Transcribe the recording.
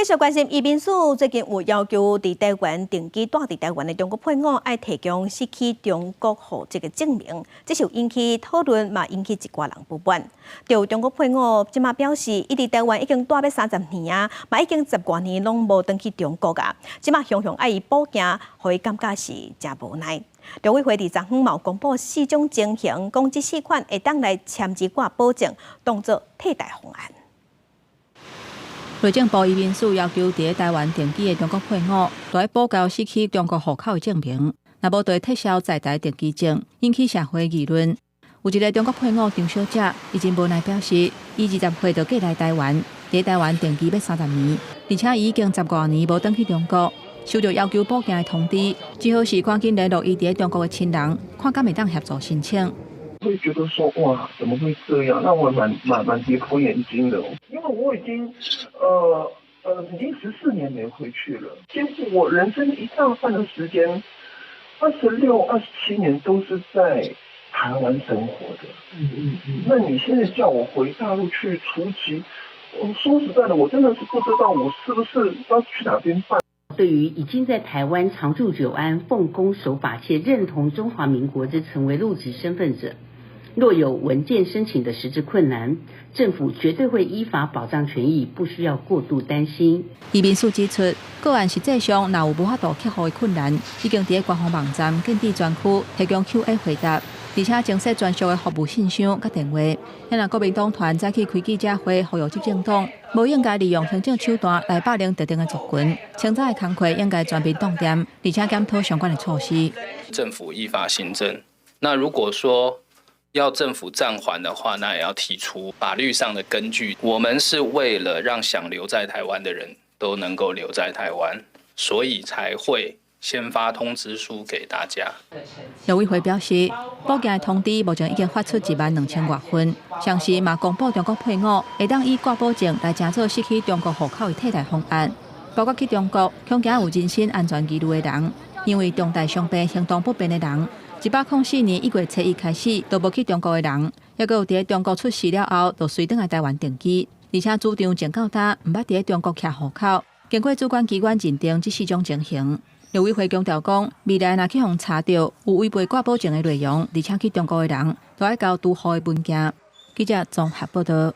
繼續關心移民署最近有要求佇台灣定居、蹛佇台灣的中國配偶愛提供失去中國戶籍的證明，這是有引起討論，嘛引起一寡人不滿。就中國配偶這馬表示，伊佇台灣已經蹛欲30年啊，嘛已經十外年攏無轉去中國啊，這馬雄雄愛伊補件，予伊感覺是誠無奈。陸委會佇昨昏嘛有公布四種情形，講這四款會當來簽字掛保證，當做替代方案。內政部移民署要求佇台灣定居的中國配偶，著愛補交失去中國戶口的證明，若無就會撤銷在台定居證，引起社會議論。有一个中國配偶張小姐，伊真無奈表示，伊20歲就過來台灣，佇台灣定居欲30年，而且伊已經十外年無轉去中國，收到要求補件的通知，只好是趕緊聯絡伊佇中國的親人，看敢會當協助申請。會覺得說哇，怎麼會這樣？讓我蠻跌破眼鏡的，因為我已經14年沒回去了，幾乎我人生一大半的時間，26、27年都是在台灣生活的。那你現在叫我回大陸去除籍，我說實在的，我真的是不知道我是不是要去哪邊辦。對於已經在台灣長住久安、奉公守法且認同中華民國之成為陸籍身份者，若有文件申請的實質困難，政府絕對會依法保障權益，不需要過度擔心。移民署指出，個案實際上若有無法度克服的困難，已經佇官方網站建置專區提供 Q&A 回答，而且增設專屬的服務信箱佮電話。若國民黨團早起開記者會，呼籲執政黨無應該利用行政手段來霸凌特定的族群，清早的工課應該全面凍電，而且檢討相關的措施。政府依法行政，那如果說要政府暫緩的話，那也要提出法律上的根據。我們是為了讓想留在台灣的人都能夠留在台灣，所以才會先發通知書給大家。陸委會表示，補件的通知目前已經發出1萬2千外份，同時嘛公布中國配偶會當以掛保證來成做失去中國戶口的替代方案，包括去中國恐驚有人身安全疑慮的人，因為重大傷病行動不便的人，104年1月初一開始都無去中國的人，抑閣有佇中國出事了後，就隨轉來台灣定居，而且主張從到今毋捌佇中國徛戶口，經過主管機關認定這四種情形。陸委會強調講，未來若去予查著有違背掛保證的內容，而且去中國的人，都愛交除戶的文件。記者綜合報道。